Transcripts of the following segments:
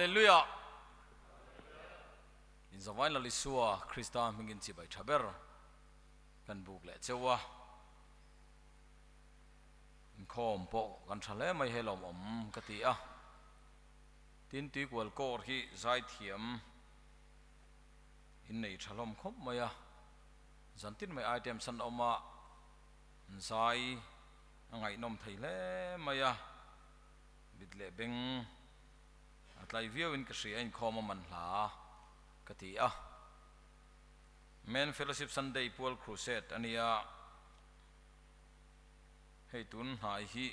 Hallelujah! In zavain Lal Isua Krista hmingin chibai tha ber kan buk leh cheu a. Inkhawm pawh kan tha hle mai he lawmawm ka ti a. Tin tuikual kawr hi zaithiam in nei tha hlawm khawp mai a. Zantin mai items an awm a, zai a ngaihnawm thei hle mai a. Mit leh beng a tlai viau in ka hria a inkhawm a man hla ka ti a. Men Fellowship Sunday pual Crusade a nia, hei tun hnai hi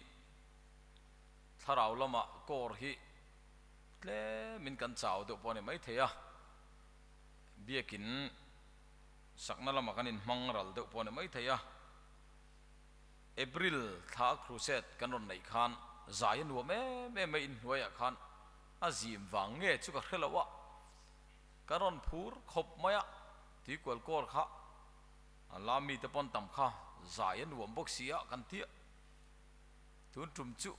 thlarau lamah kawr hi tlem in kan chau deuh pawh a ni maithei a, biakin sakna lamah kan inhmang ral deuh pawh a ni maithei a. April thla a crusade kan rawn neih khan zai a nuam em em mai inhnuaiah khan a zim vang nge chu ka hre lo a, ka rawn phur khawp mai a, tuikual kawr kha a la mite pawn tam kha zai a nuam bawk si a kan ti a, tun tum chu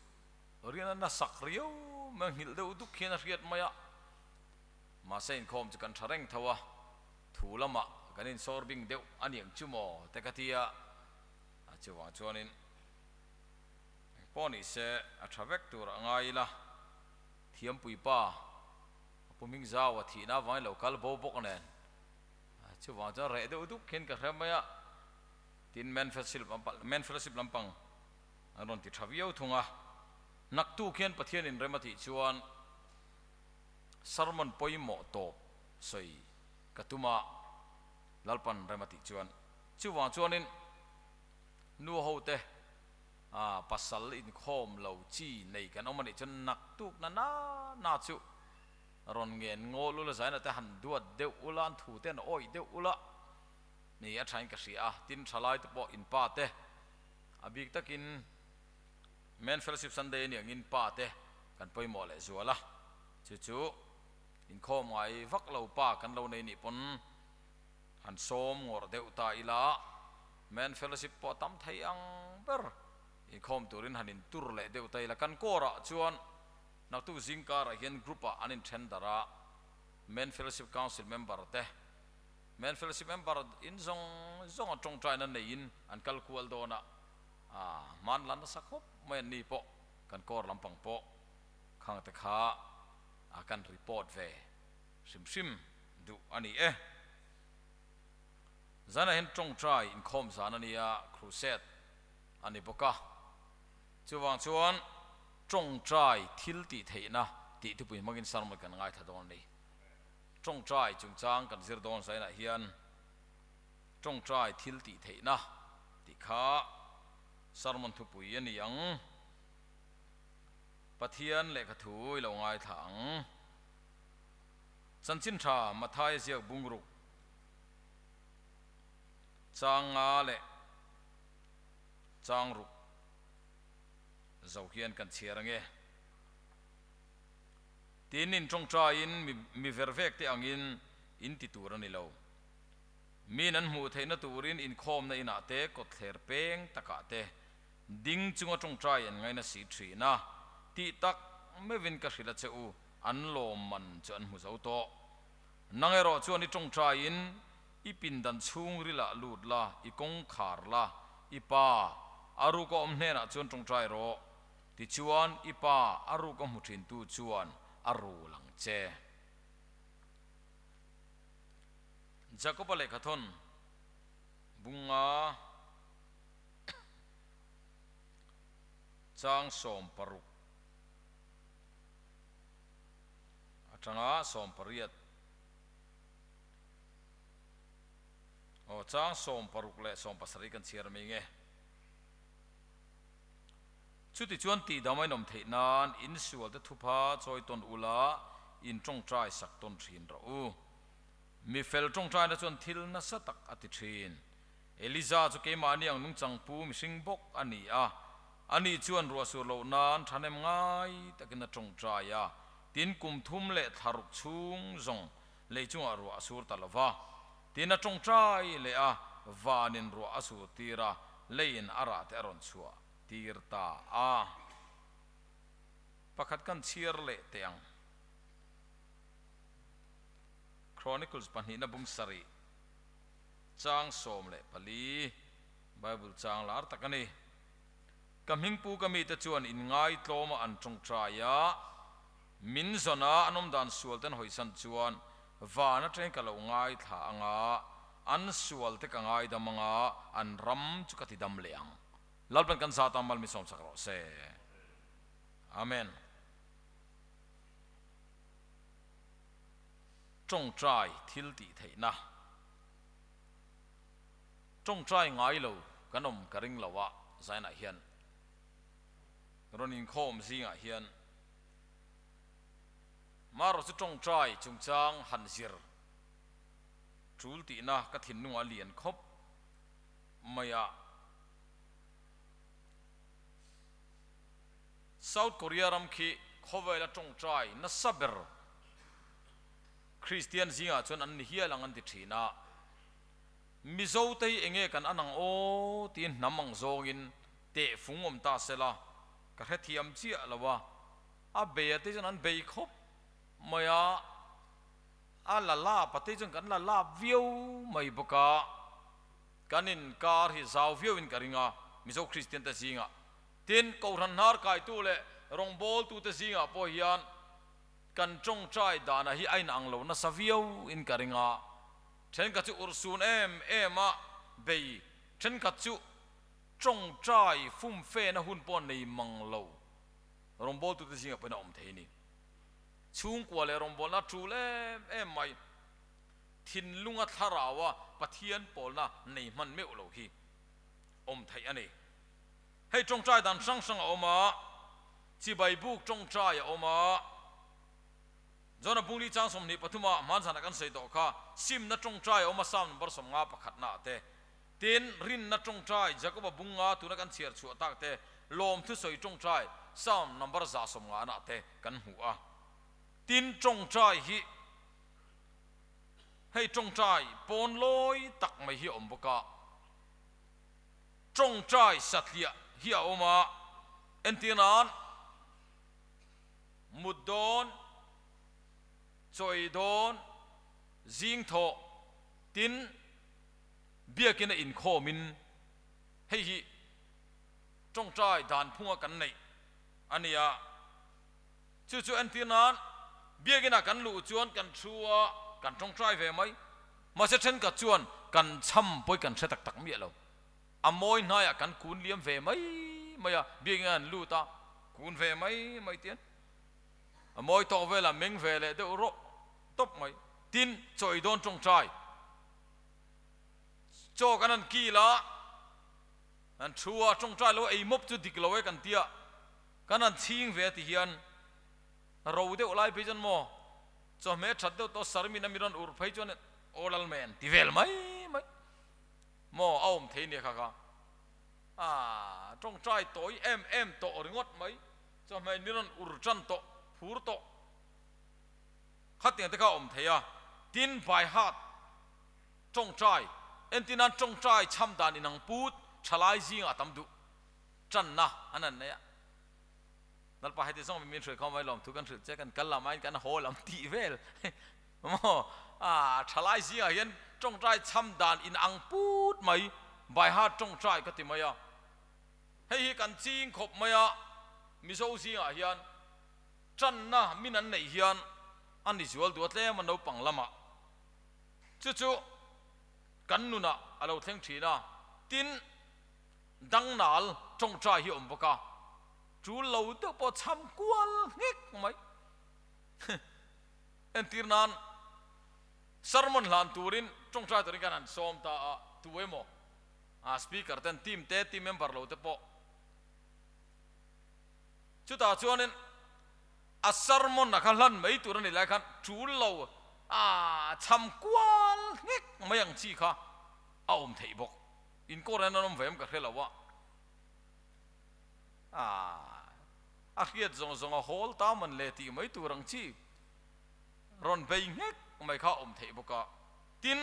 rian a nasak riau mai a nghilh deuh duk hian a hriat mai a, mahse inkhawm chu kan tha reng tho a, thu lamah kan insawr bing deuh a niang chu maw te ka ti a. A chuvang chuanin eng pawh ni se a tha vek tur a ngai ila, Thiampui pa a pu hming zau a thihna avangin lo kal bo bawk nen chuvang chuan reh deuh duk hian ka hre mai a, tin Men Fellowship lampang an rawn ti tha viau thung a, naktuk hian Pathianin rem a tih chuan sermon pawimawh tawp sawi ka tum a, Lalpan rem a tih chuan. Chuvang chuanin nu ho te pasal inkhawm lo chi nei kan awm a nih chuan naktuk na na na chu rawn ngen ngawl ula zaina te han duat deuh ula an thu te an awih deuh ula ni a thain ka hria a, tin thalai te pawh in pa te a bik takin Men Fellowship Sunday a nih angin pa te kan pawimawh leh zual a, chu chu inkhawm ngai vak lo pa kan lo nei nih pawn Han sawm ngawrh deuh ta ila, Men Fellowship pawh a tam thei ang ber. Inkhawm turin han intur leh deuh ta ila, kan kawrah chuan naktuk zingkarah hian group ah an inthen darh a, Men Fellowship Council member te, Men Fellowship member in zawng zawng a tawngtaina neiin an kal kual dawn a, hman la nasa khawp mai an ni pawh kan kawr lampang pawh khang te kha kan report ve hrim hrim. Duh a ni e. Zanah hian tawngtai inkhawm zan a nia, crusade a ni bawk a. Chuvang chuan tawngtai thil tih theihna tih thupui hmangin sermon kan ngaithla dawn a ni. Tawngtai chungchang kan zir dawn zainah hian tawngtai thil tih theihna tih kha sermon thupui a ni ang. Pathian lehkha thu i lo ngaithla ang. Chanchin tha Matthai ziak bungruk chang nga leh chang ruk zo hian kan chhiar ange. Tin in tawngtaiin mi vervek te angin in ti tur a ni lo. Min an hmuh theihna turin inkhawmna inah te kawtthler peng takah te ding chunga tawngtai an ngaina si thin a, tih tak meuhin ka hrilh a che u. An lawmman chu an hmu zo tawh. Nang erawh chuan i tawngtaiin i pindan chhungrilah lut la, i kawngkhar la, i pa a ruk a awm hnenah chuan tawngtai rawh. Tichuan i pa a ruk a hmu thintu chuan a rul ang che. Jakoba lehkhathawn bunga chang 16. Atanga 18 aw chang 16 leh 17 kan chhiar mai nge. Chuti chuan tihdam a inawm theih nan insual te thupha chawi tawn ula in tawngtai sak tawn thin rawh u. Mi fel tawngtaina chuan thil nasa tak a ti thin. Eliza chu keimahni ang nungchang pu mihring bawk a ni a. Ani chuan ruah sur loh nan thahnem ngai takin a tawngtai a, tin kum thum leh thla ruk chhung zawng lei chungah ruah a sur ta lo va. Tin a tawngtai leh a, vanin ruah a sur tir a, leiin a rah te a rawn chhuah tir ta a. Pakhat kan chhiar leh teh ang. Chronicles pahnihna bung sarih chang 14, Bible chang lar tak a ni. Ka hmingpu ka mite chuan inngai tlawma an tawngtai a, min zawn a, an awmdan sual te an hawisan chuan van atangin ka lo ngaithla ang a, an sual te ka ngaidam ang a, an ram chu ka ti dam leh ang. Lalpan kan zat a mal mi sawmsak rawh se. Amen. Tawngtai thil tih theihna. Tawngtai ngai lo kan awm ka ring lo a, zainah hian rawn inkhawm zingah hian marawh chu tawngtai chungchang han zir tul tihna ka thinlungah a lian khawp mai a. South Korea ram khi khawvela tawngtai nasa ber Kristian zingah chuan an ni hial ang an ti thin a. Mizo te hi enge kan an ang aw tiin hnam ang zawngin teh fung awm ta se la, ka hrethiam chiah lo a, a bei a te chuan an bei khawp mai a, a la lap a te chuan kan la lap viau mai bawk a, kan inkar hi zau viau in ka ring a, Mizo Kristian te zingah. Tin, Kohhran hnar kaitu leh rawngbawltu te zingah pawh hian kan tawngtai dana hi a inang lo nasa viau in ka ring a, Thenkhat chu urhsun em em a bei, thenkhat chu tawngtai fumfena hun pawh nei mang lo rawngbawltute zingah pawhin a awm thei a ni. Chhungkua leh rawngbawlna tul em em mai, thinlunga thlaraua Pathian pawlna nei hman meuh lo hi awm theih a ni. Hei tawngtai dan hrang hrang a awm a, chibai buk tawngtai a awm a, Jona Bungli chang 23 ah hmanzan ah kan sawi tawh kha, simna tawngtai a awm a Psalm number 50 pakhatna ah te, tin rinna tawngtai Jakoba bunga tuna kan chhiar chhuah tak te, lawmthu sawi tawngtai Psalm number 150 na te kan hmu a. Tin tawngtai hi hei tawngtai pawn lawi tak mai hi a awm bawk a, tawngtai satliah hi a awm a, entir nan, Mut dawn, chawi dawn, zing thawh, tin biakin a inkhawmin hei hi tawngtai dan phunga kan neih a ni a. Chu chu entir nan biakinah kan luh chuan kan thu a, kan tawngtai ve mai. Mahse thenkhat chuan kan chham pawi kan hre tak tak miah lo. A mawi hnaiah kan kun liam ve mai mai a, biakin an lut a, kun ve mai mai tian a mawi tawk velah meng ve leh deuh rawh tawp mai. Tin, chaw ei dawn tawngtai chaw kan han kil a, an thu a, tawngtai lo ei mawp chu dik lo e kan tia, kan han chhing ve a ti hian ro deuh lai phei chuan maw chawhmeh that deuh tawh sarmin a mi rawn urh phei chuan aw lal mai an ti vel mai mai. Maw a awm thei nia kha kha a tawngtai tawi em em tawh ringawt mai chawhmeh ni rawn ur tan tawh phur tawh khatiang te kha a awm thei a tin by heart tawngtai entir nan tawngtai chham dan inang put thalai zingah tam duh tanna an han nei a Lalpa heti zawng min hruai khawm mai lawm thu kan hrilh che kan kal lam aiin kan haw lam tih vel Maw? A thalai zingah hian tawngtai chham dan in ang put mai, by heart tawngtai ka ti mai a. Hei hi kan ching khawp mai a, Mizo zingah hian tanna min an neih hian a ni zual duh a tlem a naupang lamah. Chu chu kan nunah a lo thleng thin a, tin dangnal tawngtai hi a awm bawk a, tul lo deuh pawh chham kual nghek mai. Entir nan sermon hlan turin tawngtai turin kan han sawm ta a, tu emaw a speaker ten team te team member lo te pawh chutah chuanin a sermon a kha hlan mai tur a ni lai khan tul lo a cham kual nghek mai ang chi kha a awm theih bawk. Inkawr hian an awm ve em ka hre lo a. A hriat zawng zawng a hawl ta man le tih mai tur ang chi rawn bei nghek mai kha a awm theih bawk a. Tin,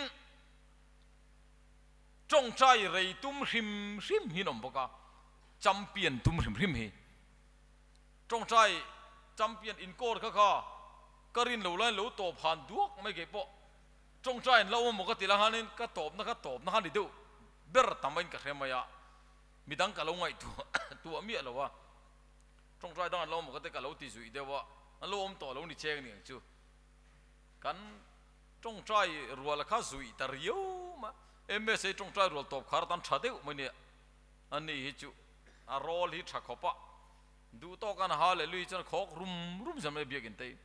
tawngtai rei tum hrim hrim hi an awm bawk a, champion tum hrim hrim hi. Tawngtai champion inkawr kha kha ka rin lo laiin lo tawp han duak mai kei pawh. Tawngtai an lo awm maw ka ti la khanin ka tawpna kha tawpna kha ni deuh ber tam aiin ka hre mai a, midang ka lo ngaihtuah tuah miah lo a, tawngtai dang an lo awm maw ka ti ka lo ti zuih deuh a, an lo awm tawh lo ni cheng ni ang chu. Kan tawngtai rual kha zuih ta riau mai a, MSA tawngtai rual tawp khar tan tha deuh mai nia, ani hi chu a rawl hi tha khawp a, duh tawk an ha leh lui chuan khawk rum rum zel mai biakin te hi.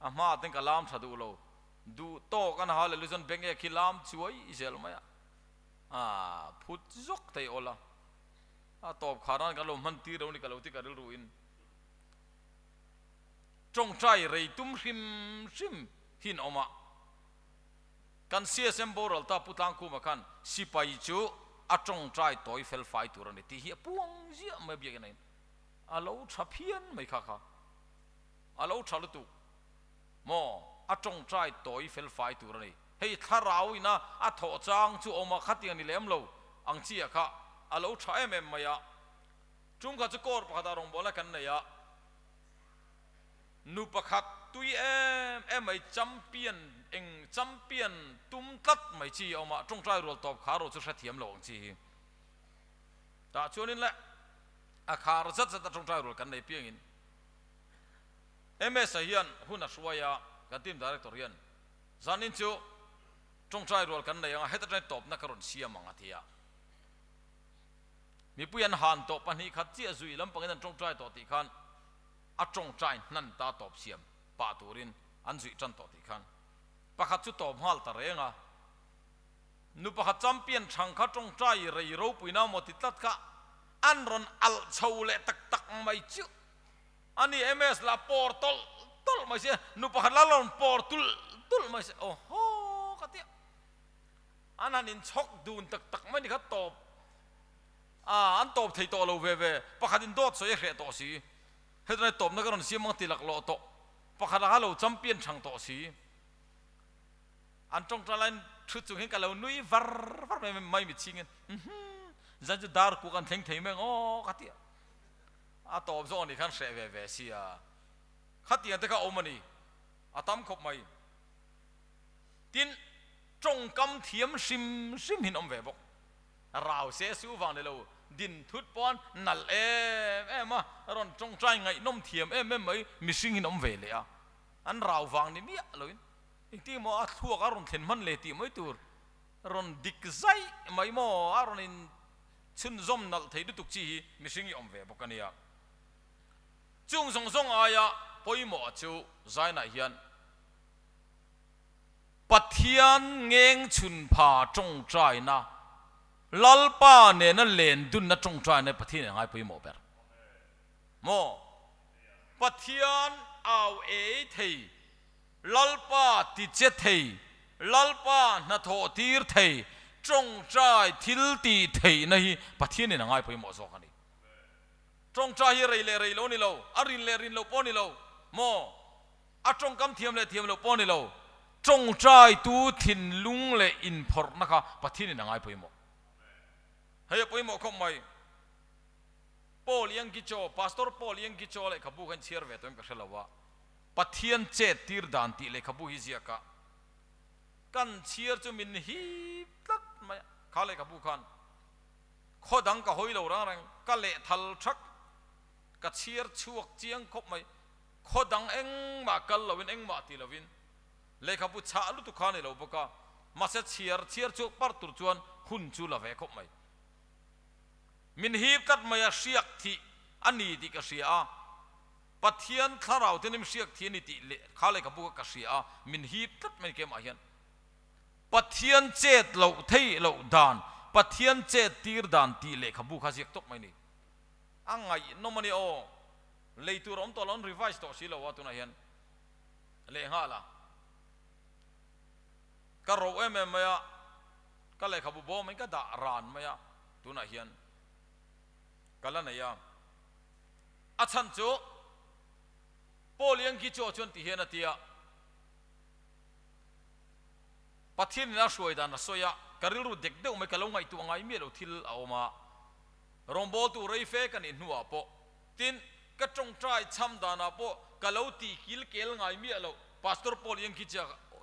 A hma ten ka lam tha duh lo. Duh tawk an ha leh lu chuan beng ek hi lam chuai zel mai a. A phut zawk thei awl a. A tawp khar nan kan lo hman tir lo ni ka lo ti ka rilru in. Tawngtai rei tum hrim hrim hin awm a. Kan CSM boral ta Pu Tlangkhuma khan sipai chu a tawngtai tawi fel fai tur a ni tih hi a puang ziah mai a biakin a in. A lo tha phian mai kha kha. A lo tha lutuk maw? A tawngtai tawi fel fai tur a ni. Hei thlarau ina a thawh chang chu awm a, khatiang a ni lem lo ang chiah kha a lo tha em em mai a. Tum kha chu kawr pakhatah rawngbawlna kan nei a, nu pakhat tui em em mai champion eng champion tum tlat mai chi a awm a, tawngtai rual tawp kha erawh chu hrethiam lo ang chi hi. Tah chuanin le a khar zat zat a tawngtai rual kan nei piangin MS-a hian hun a hruai a, kan team director hian zanin chu tawngtai rual kan nei ang a, heta tangin tawpna ka rawn siam ang a ti a. Mipui an han tawh 2 khat chiah zui lampangin an tawngtai tawh tih khan a tawngtai hnan ta tawp siam pah turin an zuih tan tawh tih khan pakhat chu tawp nghal ta reng a. Nu pakhat champion thang kha tawngtai rei ropuina maw ti tlat kha an rawn alh chho leh tak tak mai chiu. A ni MS lah pawr tawlh tawlh mai se, nu pakhat lah rawn pawr tulh tulh mai se, awhaw ka ti a. An han inchhawk dun tak tak mai ni kha tawp a, an tawp thei tawh lo ve ve, pakhat in dawt sawi a hreh tawh si, hetlai tawpna ka rawn siam ang ti laklawh tawh, pakhat lah kha lo champion thang tawh si. An tawngtai laiin thu chung hian ka lo nui var var mai mai mitchingin, Uhmm, zan chu dar kuk an thleng thei mai ang aw ka ti a. A tawp zawk anih khan hreh ve ve sia. Khatiang te kha awm a ni. A tam khawp mai. Tin, tawngkam thiam hrim hrim hin awm ve bawk. Rau se su vang ni lo, din thut pawn nalh em em a, rawn tawngtai ngaihnawm thiam em em mai mihring hin awm ve leh a. An rau vang ni miah loin engtin maw a thluak a rawn thlen hman le tih mai tur rawn dik zaih mai maw a rawn in Chhunzawm nalh thei lutuk chi hi mihring i awm ve bawk a nia. Chung zawng zawng aia pawimawh chu Zainah hian Pathian ngeng chhun pha tawngtaina, Lalpa nena len dunna tawngtaina hi Pathian in a ngai pawimawh ber. Maw? Pathian au ei thei Lalpa ti che thei, Lalpa hnathawh tir thei, tawngtai thil tih theihna hi Pathianin a ngai pawimawh zawk a ni. Tawngtai hi rei leh rei lo a ni lo, a rin leh rin loh pawh a ni lo, maw? A tawngkam thiam leh thiam loh pawh a ni lo, tawngtaitu thinlung leh inphawrhna kha Pathianin a ngai pawimawh. Hei a pawimawh khawp mai. Paul Yangichaw, Pastor Paul Yangichaw lehkhabu kha in chhiar ve tawh em ka hre lo a. Pathian chet tir dan tih lehkhabu hi ziak a, kan chhiar chu min hip tlat mai a, kha lehkhabu khan khaw dang ka hawi lo rang reng, ka lehthal thak, ka chhiar chhuak chiang khawp mai, khaw dang engmah kal loin engmah ti loin lehkhabu chhah lutuk kha a ni lo bawk a, mahse chhiar chhiar chhuak par tur chuan hun chu la ve khawp mai. Min hip tlat mai a, hriak thih a ni tih ka hria a. Pathian thlarau te nim hriak thi a ni tih leh kha lehkhabu kha ka hria a, min hip tlat mai keimah hian. Pathian chet loh theih loh dan, Pathian chet tir dan tih lehkhabu kha ziak tawp mai ni. A ngaihnawm a nia aw. Lei tur a awm tawh lo, an revise tawh si lo a tunah hian lehnghal a. Ka roh em em mai a, ka lehkhabu bawm in ka dah ran mai a tunah hian ka la nei a. A chhan chu Paul Yankee chu chuan ti hian a ti a, Pathian in a hruai dan a sawi a, ka rilru dek deuh mai ka lo ngaihtuah ngai miah lo thil a awm a, rawngbawltu rei fe ka nih hnuah pawh tin ka tawngtai chham danah pawh ka lo tih kil kel ngai miah lo, Pastor Paul Yankee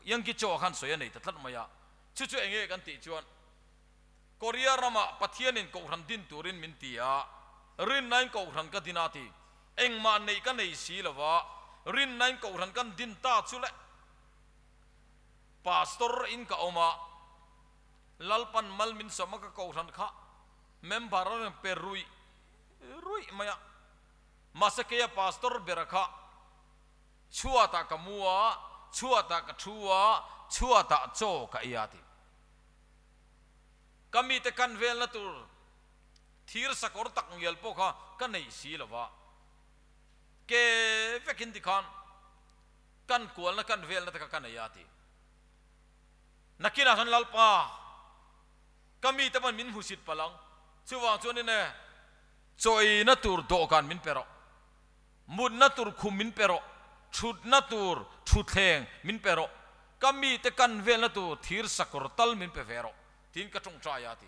Yankee Cho-a khan sawi a nei ta tlat mai a. Chu chu enge kan tih chuan Korea ramah Pathianin Kohhran din turin min ti a, rinnain Kohhran ka din a ti. Engmah neih ka nei si lo va, rinnain Kohhran kan din ta chu le. Pastor in ka awm a, Lalpan mal min sawm a ka Kohhran kha member a rawn pe ruih ruih mai a. Mahse keia Pastor bera kha chhuatah ka mu a, chhuatah ka thu a, chhuatah chaw ka ei a ti. Ka mite kan velna tur thir sakawr tak ngial pawh kha ka nei si lo va, ke vekin tikhan kan kualna kan velna te kha ka nei a ti. Nakinah chuan Lalpa, ka mite pawn min hmusit palh ang, chuvang chuanin e, chaw eina tur dawhkan min pe rawh. Mutna tur khum min pe rawh, thutna tur thutthleng min pe rawh, ka mite kan velna tur thir sakawr tal min pe ve rawh, tiin ka tawngtai a ti.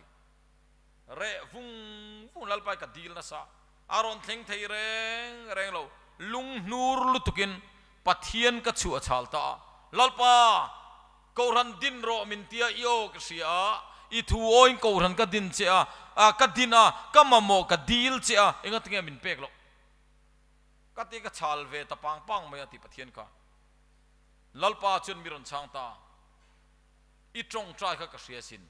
Reh vung vung Lalpai ka dil nasa, a rawn thleng thei reng reng lo, lunghnur lutukin Pathian ka chhuah chhal ta a, Lalpa, Kohhran din rawh min tia i aw ka hria a, i thu awiin Kohhran ka din che a, ka din a, ka mamawh ka dil che a, engatinge min pek loh? Ka ti ka chhal ve ta pang pang mai a ti Pathian kha. Lalpa chuan mi rawn chhang ta, I tawngtai kha ka hria sin,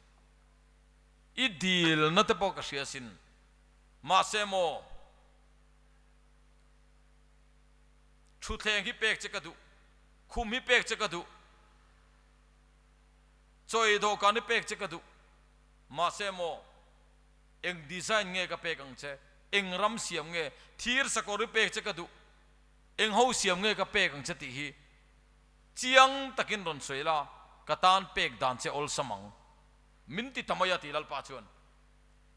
i dilna te pawh ka hria sin, mahse maw thutthleng hi pek che ka duh, khum hi pek che ka duh, chawi dawhkan hi pek che ka duh, mahse maw Eng design nge ka pek ang che? Eng ram siam nge? Thir sakawr hi pek che ka duh. Eng ho siam nge ka pek ang che tih hi chiang takin rawn sawi la, ka tan pek dan che awlsam ang. Min ti ta mai a ti Lalpa chuan.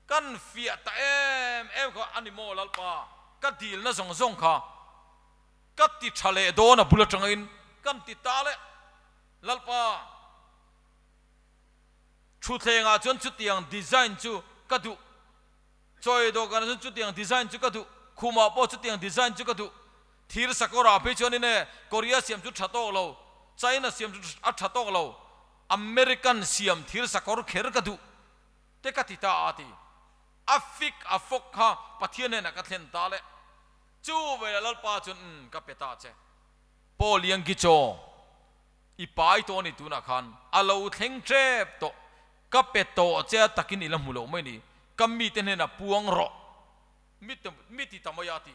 Kan fiah ta em em kha a ni maw Lalpa? Ka dilna zawng zawng kha ka ti tha leh dawn a bul atangin kan ti ta leh Lalpa. Thutthlengah chuan chutiang design chu ka duh, chawi dawhkanah chuan chutiang design chu ka duh, khumah pawh chutiang design chu ka duh. Thir sakawrah phei chuanin e, Korea siam chu tha tawk lo, China siam chu a tha tawk lo, American siam thir sakawr kher ka duh te ka ti ta a ti. A fik a fawk kha Pathian hnenah ka thlen ta le. Chu velah Lalpa chuan umm ka pe ta che. Paul Yangichaw. I pai tawh a ni tunah khan a lo thleng tep tawh, ka pe tawh che a takin i la hmu loh mai ni, ka mite hnenah puang rawh, mi ti ta mai a ti.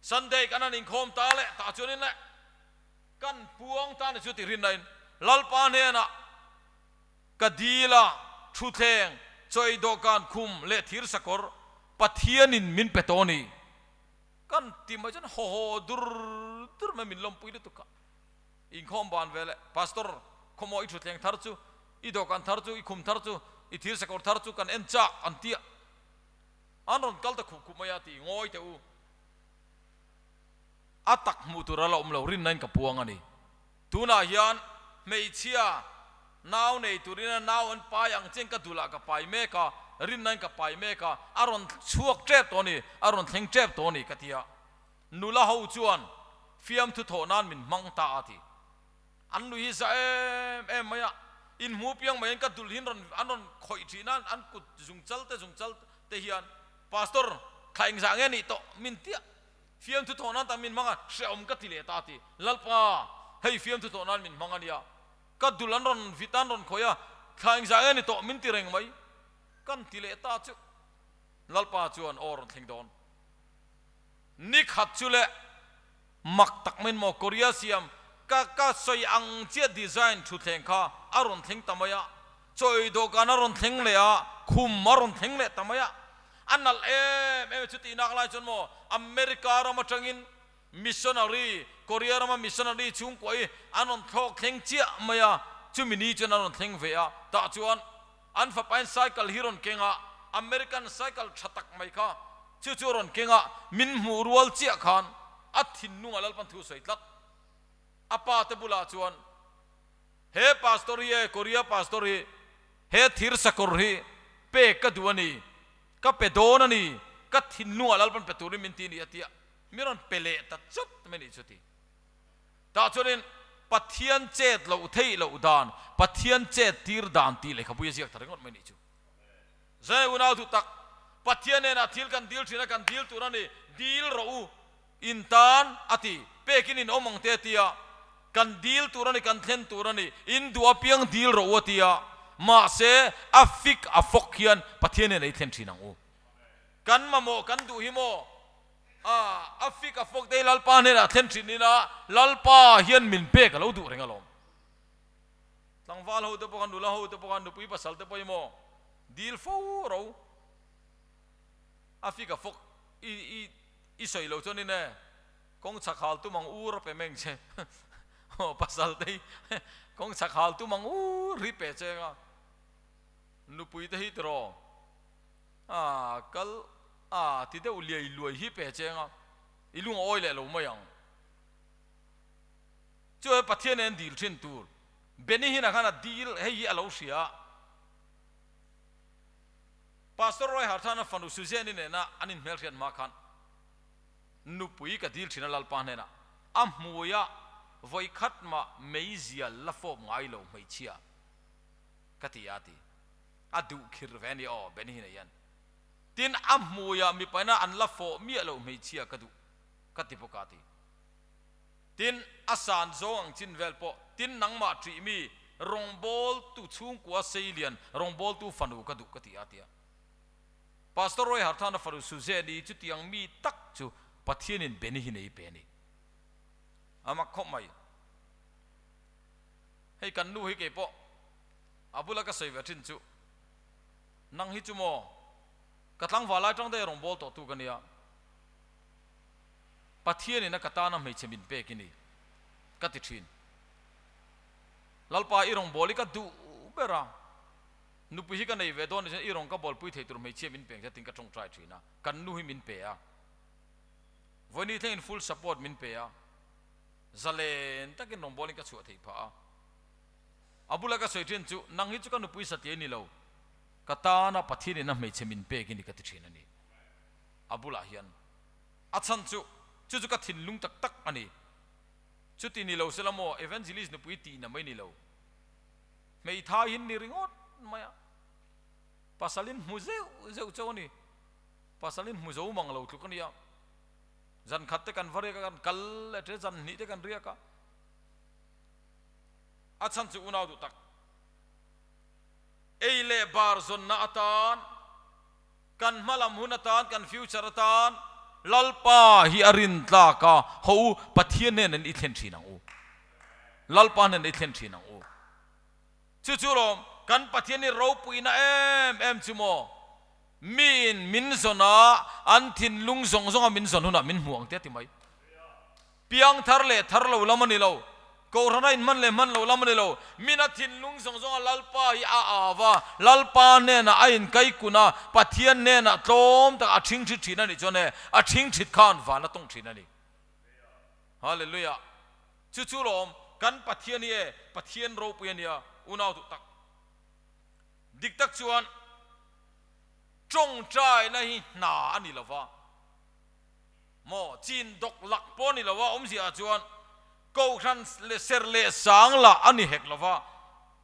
Sunday kan han inkhawm ta leh tah chuanin leh kan puang ta ni chu ti rinna in Lalpa hnenah ka dil a, thutthleng, chawi dawhkan khum leh thir sakawr Pathianin min pe tawh a ni. Kan ti mai chuan haw haw dur dur mai min lawmpui lutuk a. Inkhawm ban ve leh Pastor khawmaw i thutthleng thar chu, i dawhkan thar chu, i khum thar chu, i thir sakawr thar chu kan en chak an ti a. An rawn kal ta khup khup mai a ti ngawi teh u. A tak hmuh tur a la awm lo rinna in ka puang a ni. Tunah hian hmeichhia nau nei turin a nau an pai ang chian ka dulah ka pai mek a, rinna in ka pai mek a, a rawn chhuak tep tawh a ni, a rawn thleng tep tawh a ni ka ti a. Nula ho chuan fiamthu thawh nan min hmang ta a ti. An nui hi za em em mai a, inhmu piang mai in ka dul hin rawn an rawn khawih thin a, an kut zungchal te zungchal te hian Pastor thla engzah nge nih tawh min tia fiamthu thawh nan tak min hmang a, hrehawm ka ti leh ta a ti. Lalpa, hei fiamthu thawh nan min hmang a nia, ka dul an rawn vit a an rawn khawih a, thla engzah nge ni tawh min ti reng mai kan ti leh ta chu. Lalpa chuan aw rawn thleng dawn. Ni khat chu le mak tak mai maw Korea siam ka ka sawi ang chiah design thutthleng kha a rawn thleng ta mai a, chawi dawhkan a rawn thleng leh a, khum a rawn thleng leh ta mai a, a nalh em em chu tih nak lai chuan maw America ram atangin missionary Korea rama missionary chhungkua hi an rawn thlawk thleng chiah mai a, chumi ni chuan an rawn thleng ve a, tah chuan An fapain cycle hi rawn keng a, American cycle tha tak mai kha chu chu a rawn keng a, min hmuh rual chiah khan a thinlungah Lalpan thu sawi tlat. A pa te bulah chuan, He pastor hi e, Korea pastor hi, he thir sakawr hi pek ka duh a ni, ka pe dawn a ni, ka thinlungah Lalpan pe turin min ti a ni a ti a, mi rawn pe leh ta chawt mai a nih chu ti. Tah chuanin. Pathian chet loh theih loh dan, Pathian chet tir dan tih lehkhabu hi a ziak ta ringawt mai nih chu. Zai unau duh tak, Pathian hnenah thil kan dil thin a, kan dil tur a ni, dil rawh u, in tan a ti, pekin in awm ang te a ti a, kan dil tur a ni, kan thlen tur a ni, in duh apiang dil rawh u a ti a, mahse a fik a fawk hian Pathian hnenah i thlen thin ang u. Kan mamawh kan duh hi maw? A, a fik a fawk te hi Lalpa hnenah thlen thin ila, Lalpa hian min pek a lo duh reng alawm. Tlangval ho te pawh khan, nula ho te pawh khan, nupui pasal te pawh hi maw dil fo ro. A fik a fawk i i i sawi lo chuan in e kawng chhak hal tum ang ur a pe meng che. Aw pasal te hi kawng chhak hal tum ang ur hi pe che anga nupui te hi tiraw a kal a ti deuh liai luai hi pe che anga i lung a awi leh lo mai ang. Chu he Pathian nen dil thin tur Benny Hinn-a khan a dil hei hi a lo hria a. Pastor Roy Harthana fanu Suzanne-i nena an inhmelhriat hma khan nupui ka dil thin a Lalpa hnenah a hmuia vawi khat mah meizial la fawp ngai lo hmeichhia ka ti a ti. A duh khir ve a ni aw Benny Hinn-a hian. Tin, a hmuia mipaina an la fawh miah loh hmeichhia ka duh ka ti bawk a ti. Tin, a san zawng ang chin vel pawh, tin nangmah ṭih mi, rawngbawltu chhungkua seilian, rawngbawltu fanu ka duh ka ti a, ti a. Pastor Roy Harthana fanu Suzanne-i chutiang mi tak chu Pathianin Benny hi nei pe a ni. A mak khawp mai. Hei kan nu hi kei pawh a bula ka sawi ve ṭhin chu, nang hi chu maw, ka tlangval lai ṭang daih a rawngbâwl tawhtu ka nia. Pathianin a ka tana hmeichhe min pek i ni, ka ti thin. Lalpa, i rawngbâwl hi ka duh ber a, nupui hi ka nei ve dawn ni chuan i rawn ka bawlpui thei tur hmeichhia min peng zetin ka tawngtai thin a, kan nu hi min pe a, vawiin thlengin full support min pe a, zalen takin rawngbâwlin ka chhuah theih phah a. A bula ka sawi thin chu, nang hi chu ka nupui satliai ni lo, ka tana Pathianin a hmeichhe min pek i ni ka ti thin a ni. A bulah hian. A chhan chu, chu chu ka thinlung tak tak a ni. Chuti ni lo sela maw, Evangelist nupui tihna mai ni lo. Hmeithai hin ni ringawt mai a. Pasalin hmu zeuh zeuh chauh a ni. Pasalin hmu zo mang lo tluk a nia. Zan khat te kan va riak a, kan kal leh ṭhe, zan hnih te kan riak a. A chhan chu unau duh tak. Ei leh bar zawnna atan. Kan hmalam hun atan, kan future atan Lalpa hi a rin tlak a, haw u, Pathian hnen in i thlen thin ang u. Lalpa hnen i thlen thin ang u. Chu chu lawm, kan Pathian hi ropuina em em chu maw? Miin min zawn a, an thinlung zawng zawnga min zawn hunah min hmu ang te a ti mai. Piangthar leh thar lo lam a ni lo, Kohhrana inhman leh hman lo lam a ni lo. Mina thinlung zawng zawnga Lalpa hi a au a, Lalpa hnenah a inkaikun a, Pathian hnenah tlawm takah a ṭhingṭhit ṭhin a nih chuan e, a ṭhingṭhit khan van a tawng ṭhin a ni. Hallelujah! Chu chu lawm, kan Pathian hi e, Pathian ropui a nia, unau duh tak. Dik tak chuan ṭawngṭaina hi hna a ni lo va. Maw chin dawk lak pawh a ni lo a, awmzia ah chuan Kohhran leh ser leh sang lah a ni hek lo va,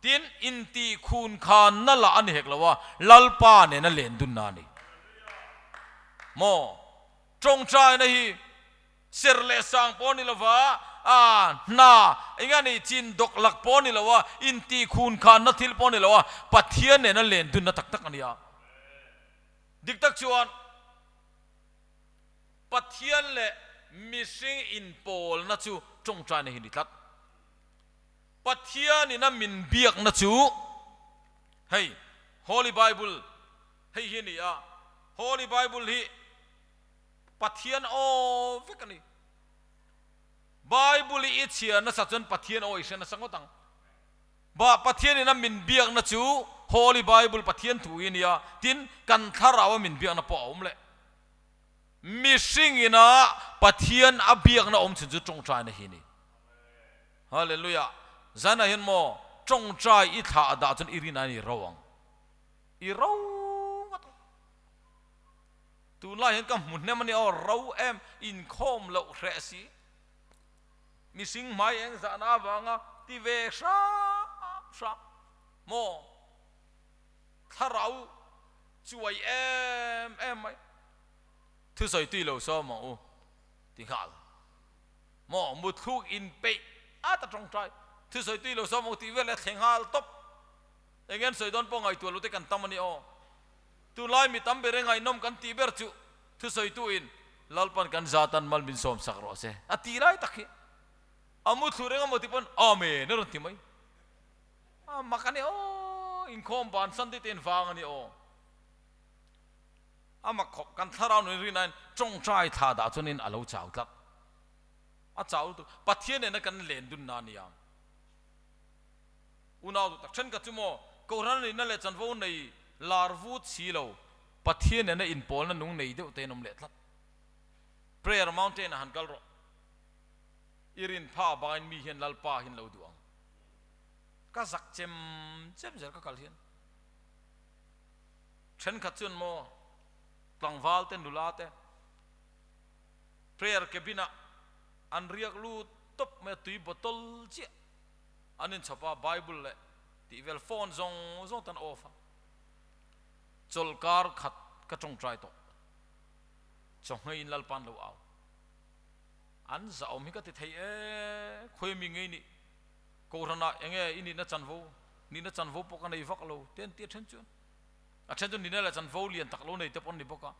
tin intih khun khanna lah a ni hek lo a, Lalpa nena len dunna a ni. Maw tawngtaina hi ser leh sang pawh a ni lo va, a hna eng a ni chin dawk lak pawh a ni lo a, intih khun khanna thil pawh a ni lo a, Pathian nena len dunna tak tak a ni a. Dik tak chuan. Pathian leh mihring inpawlna chu tawngtaina hi ni tlat. Pathianin a min biakna chu hei Holy Bible hei hi a ni a, Holy Bible hi Pathian aw vek a ni. Bible hi i chhiar nasa chuan Pathian aw i hre nasa ngawt ang. Bah Pathianin a min biakna chu Holy Bible Pathian thu hi a ni a, tin kan thlarau a min biakna pawh a awm leh. Mihringin a Pathian a biakna awm chhun chu tawngtaina hi a ni. Hallelujah. Zanah hian maw tawngtai i thlah a dah chuan i rinai i ro ang. I ro ngawt ang. Tunlai hian ka hmu hnem a nia aw, ro em, inkhawm loh hreh si. Mihring hmai eng zahna avanga ti ve hram hram maw? Thlarau chuai em em mai. Thusawi tui lo sawm ang u ti nghal maw? Mutthluk inpeih at a tawngtai. Thusawi tui lo sawm ang u tih vel a thleng nghal tawp. Eng nge an sawi dawn pawh ngaihtuah lo te kan tam a ni aw. Tunlai mi tam ber e ngaihnawm kan tih ber chu thusawitu in Lalpan kan zatan mal min sawm sak rawh se a tih lai tak hi a mu thlu reng amaw tih pawn Amen a rawn ti mai. A mak a ni aw, inkhawm ban Sunday te in vang a ni aw. A mak khawp, kan thlarau nun rinain tawngtai thla dah chuanin a lo chau tlat. A chau lutuk, Pathian nena kan len dunna a nia. Unau duh tak thenkhat chu maw Kohhran nihna leh chanvo nei lar vut si lo, Pathian nena inpawlna nung nei deuh te an awm leh tlat. Prayer Mountain ah han kal rawh. I rin pha bangin mi hian Lalpa hian lo duh ang. Ka zak chem chem zel ka kal hian. Thenkhat chuan maw tlangval te nula te prayer cabin ah an riak lut tawp mai a tui bottle chiah an inchhawp a Bible leh tih vel phone zawng zawng tan off a chawlhkar khat ka tawngtai tawh chawhngeiin Lalpa'n lo au an zahawm hi ka ti thei e khawi mi ngei nih Kohhranah eng nge i nihna chanvo nihna chanvo pawh ka nei vak lo te an ti a then chuan a then chuan nihna leh chanvo lian tak lo nei te pawh an ni bawk a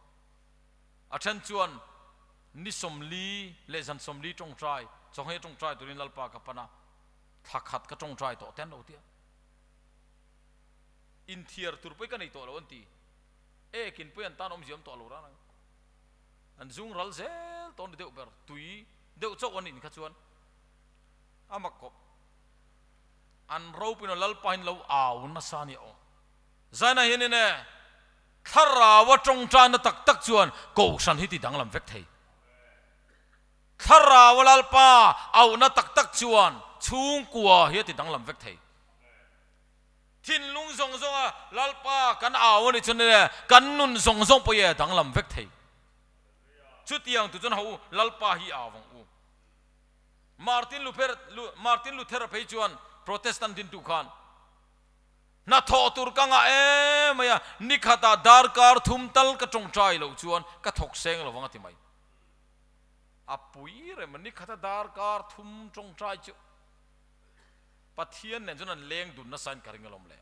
a then chuan ni sawmli leh zan sawmli tawngtai chawngheia tawngtai turin Lalpa ka pan a thla khat ka tawngtai tawh te an lo ti a inthiar tur pawh ka nei tawh lo an ti ekin pawh an tan awmzia awm tawh lo rang an zung ral zel tawh a ni deuh ber tui deuh chauh an in kha chuan A mak kawp. An ropui Lalpa in lo au nasa a ni aw. Zaina hian in e thlarau a tawngtaina tak tak chuan kohhran hi ti danglam vek thei. Thlarau a Lalpa auhna tak tak chuan chhungkua hi a ti danglam vek thei. Thinlung zawng zawnga Lalpa kan au a nih chuan in e kan nun zawng zawng pawh hi a danglam vek thei. Chutiang tu chuan ho u Lalpa hi au ang u. Martin Luther, Martin Luther phei chuan Protestant dintu khan hnathawh tur ka ngah em mai a, nikhatah darkar thum tal ka tawngtai loh chuan ka thawk seng lo vang a ti mai. A pui rem a, nikhata darkar thum tawngtai chu Pathian nen chuan an leng dun nasa in ka ring alawm le.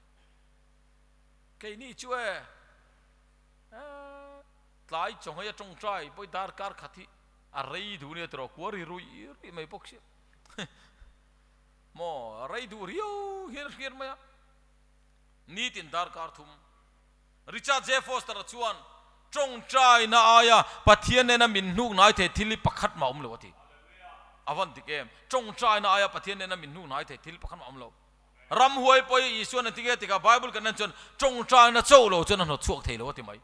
Keini chu e, tlai chawnghei a tawngtai pawh i darkar khat hi A rei duh nia tiraw kuar hi ruih ruih mai bawk sia maw a rei duh riau hian a hriat mai a nitin darkar thum Richard J Foster a chuan tawngtaina aia Pathian nena min hnuk hnai thei thil hi pakhat mah awm lo a ti a van dik em tawngtaina aia Pathian nena min hnuk hnai thei thil pakhat mah awm lo ramhuai pawh hi Isuan a ti nge tikah Bible kan en chuan tawngtaina chauh lo chuan a hnawt chhuak thei lo a ti mai.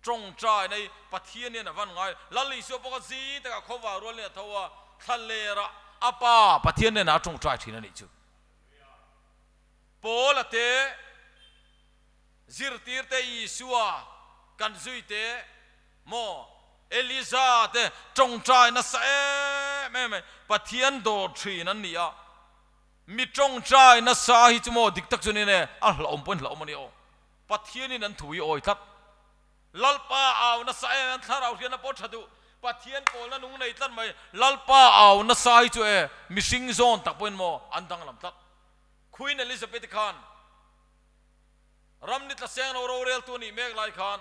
Tawngtai nei Pathian hian a van ngai. Lal Isua pawh kha zing takah khawvar rual in a tho a, thla lerah a Pa Pathian hnenah a tawngtai thin a nih chu. Paula te, zirtir te, Isua kan zui te, maw Eliza te tawngtai nasa em em mai. Pathian dawr thin an ni a. Mi tawngtai nasa hi chu maw dik tak chuan in e a hlauhawm pawhin hlauhawm a ni aw. Pathianin an thu i awi tlat. Lalpa au nasa em an thlarau hriatna pawh tha duh. Pathian pawlna nung nei tlat mai. Lalpa au nasa hi chu e mihring zawn tak pawhin maw an danglam tlat. Queen Elizabeth-i khan ram ni tla seng lo roreltu a nih mek lai khan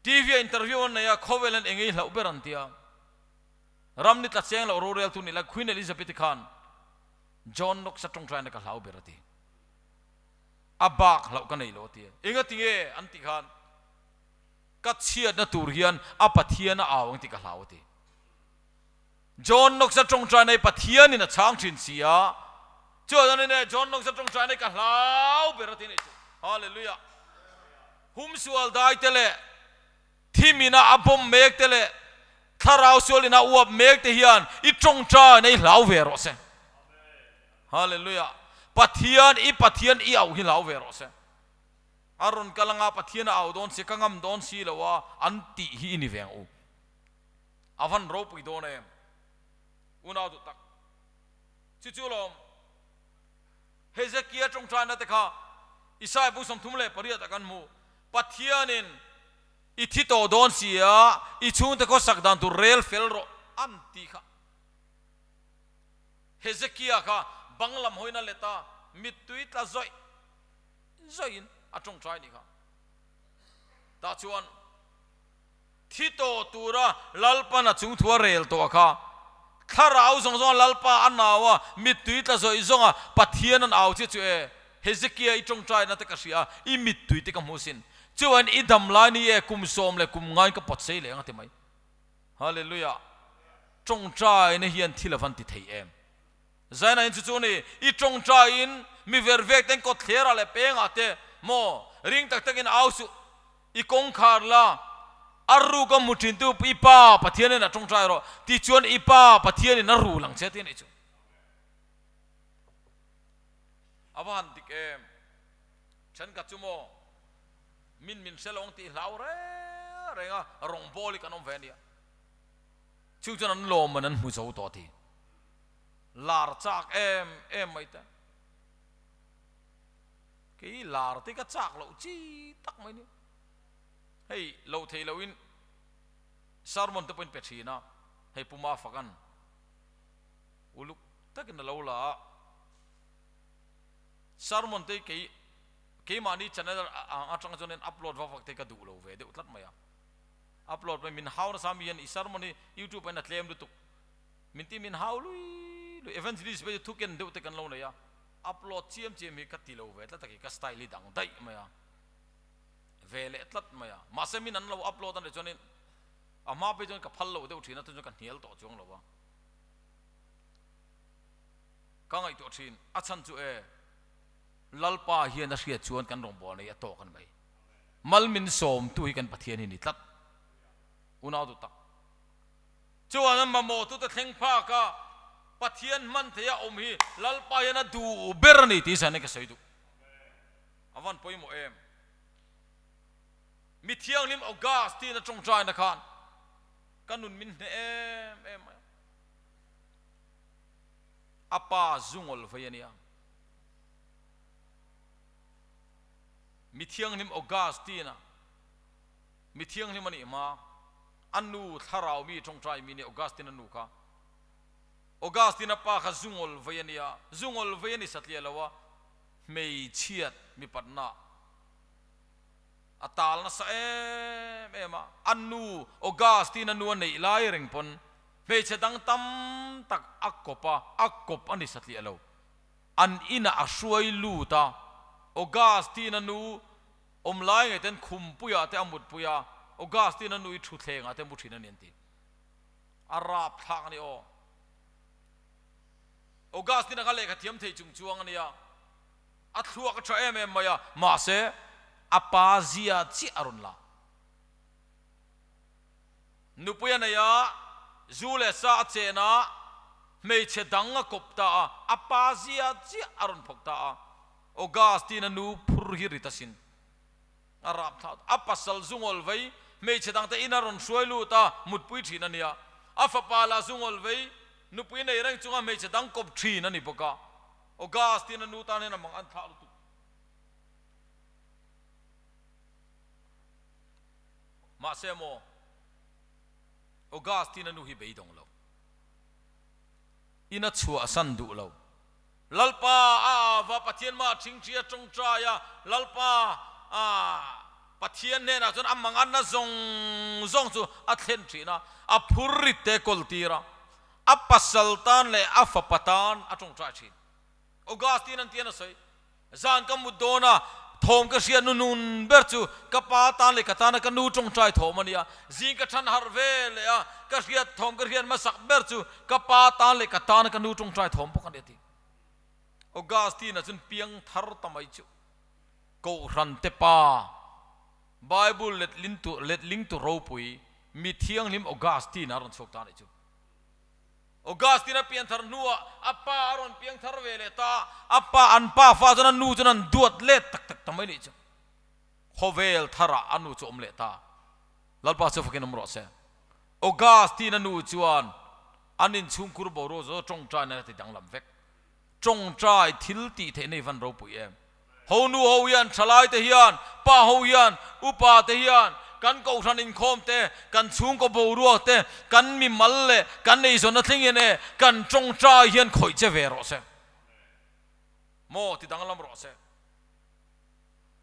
TV-a interview an nei a, khawvel an engei hlauh ber an ti a. Ram ni tla seng lo roreltu nih lai Queen Elizabeth-i khan John Knox-a tawngtaina ka hlau ber a ti. A bak hlauh ka nei lo a ti. Enga ti nge an tih khan ka chhiatna tur hian a Pathian a au ang tih ka hlau a ti. John Knox-a tawngtaina hi Pathianin a chhang thin si a, chuan a ni John Knox-a tawngtaina hi ka hlau ber a ti a nih chu. Hallelujah! Humsual dai te leh Thim ina a bawm mek te leh thlarau sual ina uap mek te hian i tawngtai na i hlau ve rawh se. Hallelujah. Pathian i Pathian i auh hi hlau ve rawh se. A rawn kal anga Pathian a au dawn si ka ngam dawn si lo a an tih hi i ni ve ang u. A van ropui dawn em? Unau duh tak. Chu chu lawm Hezekia tawngtaina te kha Isaiah bu 38 ah kan hmu. Pathianin i thi tawh dawn si a, i chhungte khawsak dan tur rel fel rawh an tih kha. Hezekia kha bang lam hawina let a, mittui tla zawih zawihin a tawngtai nih kha. Tah chuan thi tawh tura Lalpan a chungthua rel tawh kha thlarau zawng zawnga Lalpa a nau a, mittui tla zawih zawnga Pathian an au chiah chu e, Hezekia i tawngtaina te ka hria a, i mittui te ka hmu sin. Chuan i dam lai ni e, kum sawm leh kum ngain ka pawt sei leh ang a ti mai. Hallelujah! Tawngtaina hian thil a van ti thei em? Zaina in chu chu a ni, i tawngtaiin mi ver vek ten kawt thlerah leh pengah te maw ring tak takin au suh, i kawngkhar la, a ruk a hmu thintu i Pa Pathianin a tawngtai rawh, tichuan i Pa Pathianin a rul ang che tih a nih chu. A va han dik em? Thenkhat chu maw min min hre lo ang tih hlau reng reng a, rawngbâwl hi kan awm ve a nia. Chung chuan an lawm an an hmu zo tawh ti. Lar chak em em mai te. Kei lar te ka chak loh chi tak mai ni. Hei lo thei lo in sermon te pawhin pe thin a, hei Puma fakan uluk takin a lo la a. Sermon te kei keimahni channel atanga chuan in upload vak vak te ka duh lo ve deuh tlat mai a. Upload mai min hau nasa mi hian i sermon hi youtube ah hian a tlem lutuk min ti min hau lui lui evangelist phei chu thu ken deuh te kan lo nei a upload chiam chiam hi ka ti lo ve tlat a ka style hi dang daih mai a ve leh tlat mai a mahse min an lo upload a nih chuanin a hma phei chuan ka phal lo deuh thin a chuan ka hnial tawh chuang lo a ka ngaihtuah thin a chhan chu e Lalpa hian a hriat chuan kan rawngbâwl nei a tawk a ni mai. Mal min sawmtu hi kan Pathian hi ni tlat. Unau duh tak. Chuan an mamawhtute thleng phak a, Pathian hman theia awm hi Lalpa hian a duh ber a ni tih zan in ka sawi duh. A van pawimawh em? Mi thianghlim Augustine a tawngtaina khan ka nun min hneh em em mai a. A pa zungawl vei a nia. Mi thianghlim Augustine-a mi thianghlim a nih hma, a nu thlarau mi tawngtai mi nia Augustine-a nu kha. Augustine-a pa kha zungawl vei a nia, zungawl vei a ni satliah lo a, hmeichhiat mipatna a tal nasa em em a, a nu Augustine-a nu a neih lai reng pawn hmeichhe dang tam tak a kawp a, a kawp a ni satliah lo. An inah a hruai lut a, Augustine-a nu awm lai ngei ten khumpuiah te a mutpui a, Augustine-a nu i thutthlengah te mu thin a ni an ti. A rap thlak a ni aw. Augustine-a kha lehkha thiam thei chung chuang a nia, a thluak a tha em em mai a, mahse a pa zia chiah a rawn la. Nupui a nei a, zu leh sa a chen a, hmeichhe dang a kawp ta a, a pa zia chiah a rawn phawk ta a. Augustine-a nu phur hi rit asin. A rap thla a pasal zungawl vei, hmeichhe dangte in a rawn hruai lut a, mutpui thin a nia. A fapa lah zungawl vei, nupui nei reng chunga hmeichhe dang kawp thin a ni bawk a. Augustine-a nu tan hian a mang an thlah lutuk. Mahse maw, Augustine-a nu hi beidawng lo. In a chhuahsan duh lo. Lalpa a ava Pathian mah thingthi a tawngtai a, Lalpa a Pathian hnenah chuan a manganna zawng zawng chu a thlen thin a, a phur rit te kawl tir a, a pasal tan leh a fapa tan a tawngtai thin. Augustine an tian a sawi. Zan ka mut dawn a, thawm ka hriat nunun ber chu ka pa tan leh ka tana ka nu tawngtai thawm a nia. Zing ka than harh ve leh a, ka hriat thawm ka hriat hmasak ber chu ka pa tan leh ka tana ka nu tawngtai thawm bawk a ni a ti. Augustine-a chuan piang thar ta mai chu Kohhran te pa, Bible letlintu letlingtu ropui, mi thianghlim Augustine-a a rawn chhuak ta a nih chu. Augustine a pian thar hnuah a pa a rawn piang thar ve leh ta a, a pa an pa fa chuan a nu chuan an duat let tak tak ta mai nih chu. Khawvel tharah a nu chu a awm leh ta. Lalpa chu fakin awm rawh se. Augustine-a nu chuan an inchhungkhur boruak zawh tawngtaina a ti danglam vek. Tawngtai thil tih theihna i van ropui em? Ho nu ho hian, thalai te hian, pa ho hian, upa te hian, kan kohhran inkhawm te, kan chhungkaw boruak te, kan mimal leh kan eizawnna thleng hian e, kan tawngtai hian khawih che ve rawh se. Maw ti danglam rawh se.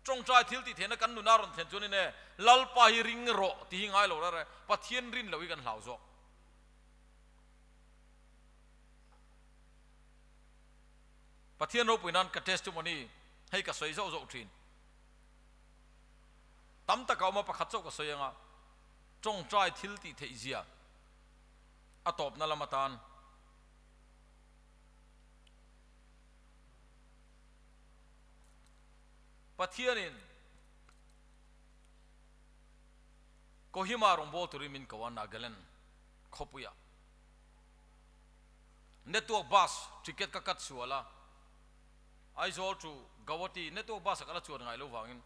Tawngtai thil tih theihna kan nuna rawn thlen chuanin e, Lalpa hi ring rawh tih hi ngai lo rere, Pathian rin loh hi kan hlau zawk. Pathian ropui nan ka testimony hei ka sawi zauh zauh thin. Tam taka awm a pakhat chauh ka sawi anga tawngtai thil tih theih zia a tawpna lam atan Pathianin Kohima rawngbâwl turin min ko a Nagaland khawpuiah. Network bus ticket ka cut sual a, Aizawl to Gauhati network bus a ka la chuan ngai lo vangin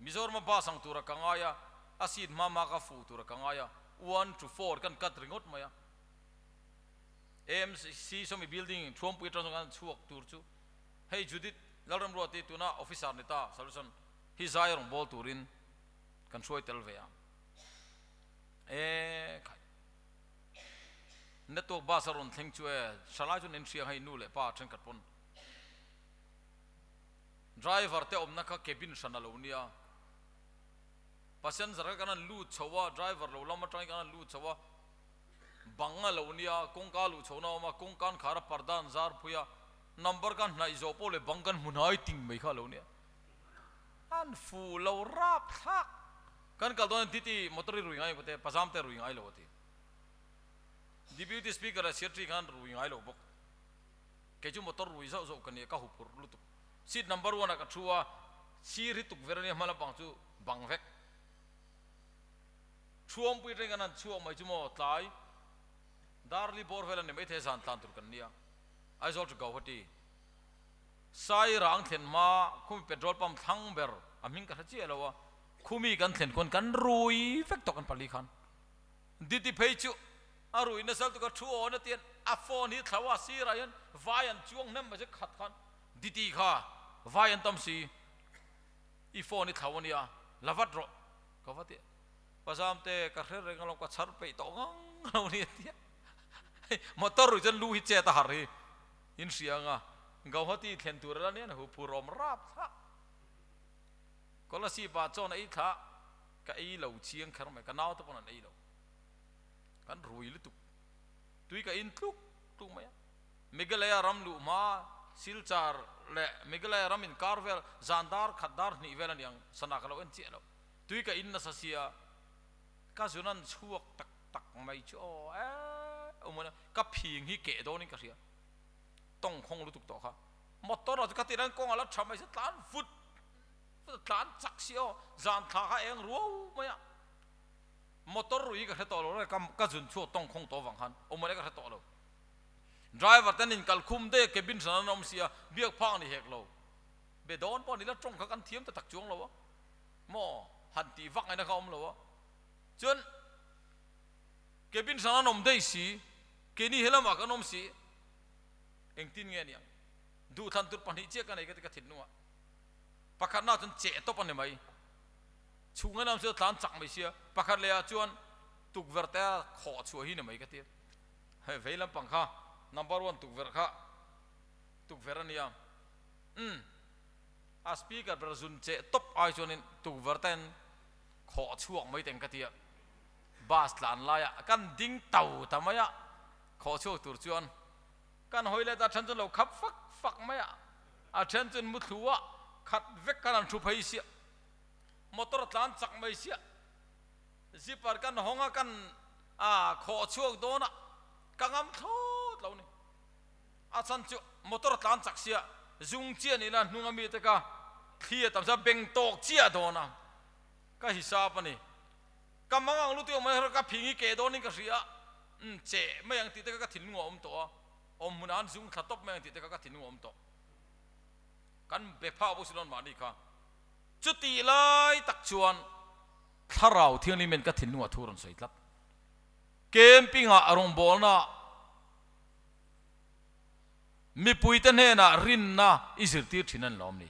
Mizorama bus ang tura ka ngai a, a seat hma hma ka fuh tura ka ngai a, one to four kan cut ringawt mai a. AMC sawmi building Thuampui atang chuan kan chhuak tur chu hei Judith Lalramruati tuna officer ni ta solution hi zai rawn bawl turin kan hruai tel ve a. E khai. Network bus a rawn thleng chu e, thalai chuan in hria hei nu leh pa thenkhat pawn driver te awmna kha cabin hran a lo nia, passenger kha kan han lut chho a, driver lo lam atangin kan han lut chho a, bang a lo nia, kawngka luh chhohna a awm a, kawngka an khar a, parda an zar phui a, number kan hnaih zawh pawh leh bang kan hmu hnai ting mai kha a lo nia, an fuh lo rap thlak, kan kal dawn titi motor i rui ngai ang te, pazam te rui ngai lo a ti. Deputy Speaker a Secretary khan rui ngai lo bawk. Kei chu motor rui zauh zauh ka nia, ka huphurh lutuk. Seat number one ah ka thu a, sir hi tukverh a nia hma lampang chu bang vek. Thuampui atangin kan han chhuak mai chu maw tlai Darli bawr vel a ni maithei zan tlan tur kan nia. Aizawl to Gauhati. Sairang thlen hma khumi petrol pump thlang ber a hming ka hre chiah lo a, khumi kan thlen khuan kan rui vek tawh kan pali khan. Diti phei chu a rui nasal tuk a thu awn a tian a phone hi thlau a sirah hian vai an chuang hnem mai se khat khan Diti kha vai an tam si i phone hi thlau a nia la vat rawh ka va ti Pazam te ka hre reng alawm ka chhar peih tawh ngang lo ni a tia motor rui chuan lu hi chet a har hi in hria anga Gauhati thlen tur ala nia hu phur awm rap thla Kolasib ah chuan a ei thla Ka ei lo chiang kher mai, ka naute pawn an ei lo. Kan rui lutuk. Tui ka in tluk tluk mai a. Meghalaya ram luh hma Silchar leh Meghalaya ram inkar vel zan dar khat dar hnih vel a ni ang, sana ka lo en chiah lo. Tui ka in nasa sia, ka zun an chhuak tak tak mai chu aw eh awm a, ka phing hi keh dawnin ka hria. Tawngkhawng lutuk tawh kha. Motor ah chu ka tirh ang kawng a la tha mai se tlan vut. Tlan chak si aw, zan thla kha eng ruau mai a, motor rui ka hre tawh lo reng ka ka zun chhuak tawng khawng tawh vang khan awm mawle ka hre tawh lo. Driver ten in kal khum daih a cabin hran an awm si a, biak phak ni hek lo. Be dawn pawh ni la tawng kha kan thiam ta tak chuang lo a, maw han tih vak ngaihna kha awm lo a. Chuan cabin hran an awm daih si, keini helamah kan awm si, engtin nge niang duhthlan tur pahnih chiah ka nei ka ti ka thinlung ah. Pakhatna chuan cheh tawp a ni mai. Chhung en am chu tlan chak mai sia. Pakhat leh ah chuan tukverh te a khawh chhuah hi ni mai ka ti. Hei vei lampang kha number one tukverh kha tukverh a nia. Umm a speaker ber zun cheh tawp ai chuanin tukverh ten khawh chhuak mai teng ka ti a. Bus tlan laiah kan ding tau ta mai a, khawh chhuak tur chuan kan hawi let a then chuan lo khap fak fak mai a. A then chuan muthlu a khat vek khan an thu phei siah. Motor a tlan chak mai siah. Zipper kan hawng a kan a khawh chhuak dawn a ka ngam thlawt lo ni. A chhan chu motor a tlan chak siah zung chiah ni la hnung ami te kha thli a tam sia beng tawk chiah dawn a ka hisap a ni. Ka mang ang lutuk ang mai ka phing hi keh dawnin ka hria a umm cheh mai ang tih te kha ka thinlung a awm tawh a. Awm hmunah an zung thla tawp mai ang tih te kha ka thinlung a awm tawh. Kan be phak bawk si lo mahni kha. Chutih lai tak chuan Thlarau Thianghlim hian ka thinlungah thu a rawn sawi tlat. Camping ah rawngbawlna mipuite hnenah rinna i zirtir thin an lawm ni.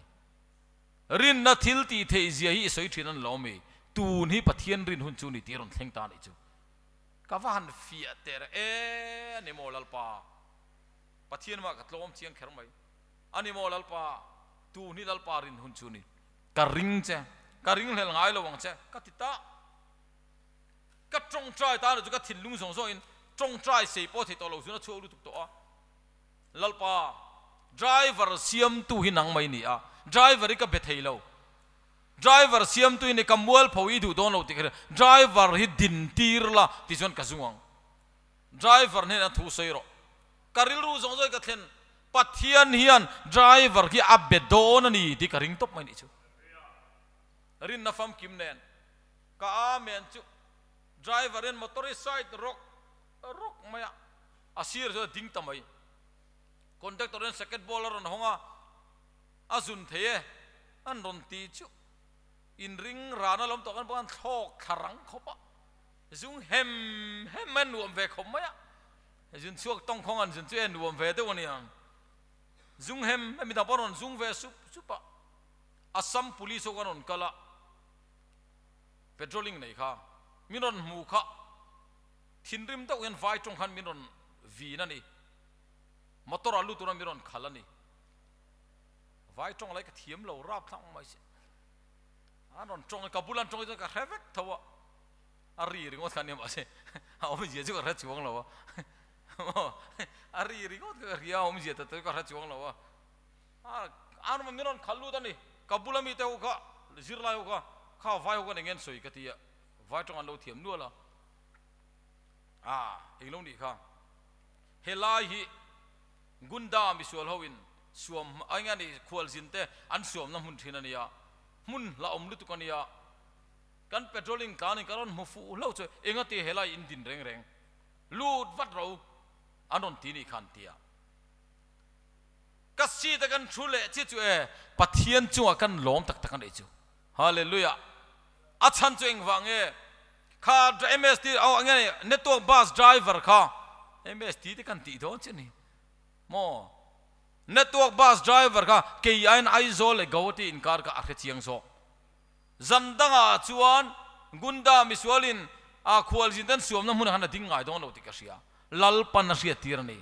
Rinna thil tih theih zia hi i sawi thin an lawm i, tun hi Pathian rin hun chu ni tih a rawn thleng ta anih chu. Ka va han fiah ter e a ni maw Lalpa? Pathian mah ka tlawm chiang kher mai. A ni maw Lalpa? Tun hi Lalpa rin hun chu ni. Ka ring che, ka ringhlel ngai lo ang che, ka ti ta. Ka tawngtai ta chu ka thinlung zawng zawngin tawngtai sei pawh thei tawh lo zun a chhuak lutuk tawh a. Lalpa, driver siamtu hi nang mai ni a, driver hi ka be thei lo. Driver siamtu hi ni ka mualpho i duh dawn lo tih ka hria, driver hi din tir la ti chuan ka zung ang. Driver hnenah thu sawi rawh. Ka rilru zawng zawng ka thlen Pathian hian driver hi a be dawn a ni tih ka ring tawp mai nih chu. Rinna famkim nen ka amen chu driver hian motor hi side rawk rawk mai a, a sir chu a ding ta mai. Conductor hian second ball a rawn hawng a, a zun thei e an rawn ti chu inring rana lawm tawh khan pawh an thlawk thla rang khawp a, zung hem hem mai a nuam ve khawp mai a. Zun chhuak tawng khawng an zun chu e nuam ve deuh a nia. Zung hem hemi dang pawh a rawn zung ve sup sup a. Assam Police ho khan rawn kal a, patrolling nei kha min rawn hmu kha thinrim deuh hian vai tawng khan min rawn vin a ni. Motor ah lut tura min rawn khal a ni. Vai tawng lai ka thiam lo rap thlang mai se. An rawn tawng ka bula an tawng hi chuan ka hre vek tho a. A ri ringawt kha ania mahse a awmzia chu ka hre chuang lo a a ri ringawt kha ka hria a awmzia ta chu ka hre chuang lo a a min rawn khalh lut a ni ka bula mite ho kha zirlai ho kha kha vai ho khan eng nge an sawi ka ti a vai tawng an lo thiam nual a a eng lo nih kha helai hi Gunda misual ho in suam eng nge a nih khualzin te an suamna hmun thin a nia hmun hlauhawm lutuk a nia. Kan patrolling tlanin ka rawn hmu fuh hlauh chu engati helai in din reng reng lut vat ro an rawn ti nih khan tia ka seat a kan thu leh chiah chu e Pathian chungah kan lawm tak tak a nih chu Hallelujah a chhan chu engvah nge kha MST oh enge network bus driver kha MST te kan tih dawn chiah ni maw network bus driver kha kei aiin Aizawl leh Guwahati inkar kha a hre chiang zawk. Zan dangah chuan Gunda misualin a khualzin ten suamna hmunah khan a ding ngai dawn lo tih ka hria. Lalpan a hriattir a ni.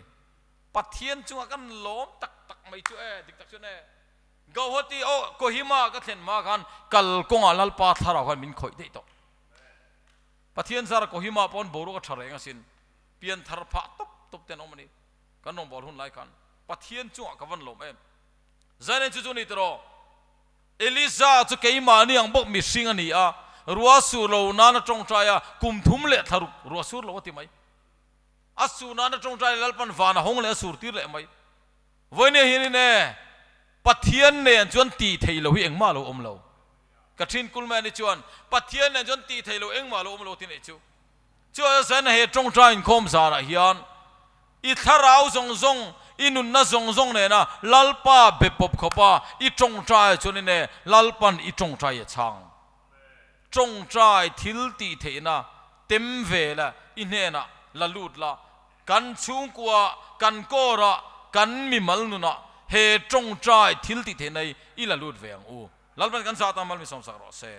Pathian chungah kan lawm tak tak mai chu e, dik tak chuan e. Gauhati aw Kohima ka thlen hma khan kal kawngah Lalpa thlarau khan min khawih daih tawh. Pathian zara Kohima pawn boruak a tha reng asin. Pian thar phah tawp tawp te an awm a ni. Kan rawngbâwl hun lai khan Pathian chungah ka van lawm em. Zainen chu chu a ni tiraw? Elisa chu keimahni ang bawk mihring a ni a, ruah sur lo nan a tawngtai a, kum thum leh thla ruk ruah sur lo a ti mai. A sur nan a tawngtai leh Lalpan van a hawng leh a sur tir leh mai. Vawinia hianin e, Pathian nen chuan tih theih loh hi engmah lo awm lo. Ka thin kul mai a ni chuan, Pathian nen chuan tih theih loh engmah lo awm lo ti neih chu. Chuan zan he tawngtai inkhawm zanah hian i thlarau zawng zawng, i nunna zawng zawng nena Lalpa be pawp khawpa i tawngtai chuanin e Lalpan i tawngtai a chhang. Tawngtai thil tih theihna tem ve la i hnenah la lut la, kan chhungkua, kan kawrah, kan mimal nunah he tawngtai thil tih theihna hi i la lut ve ang u. Lalpan kan zah tan malmi sawmsak rawh se.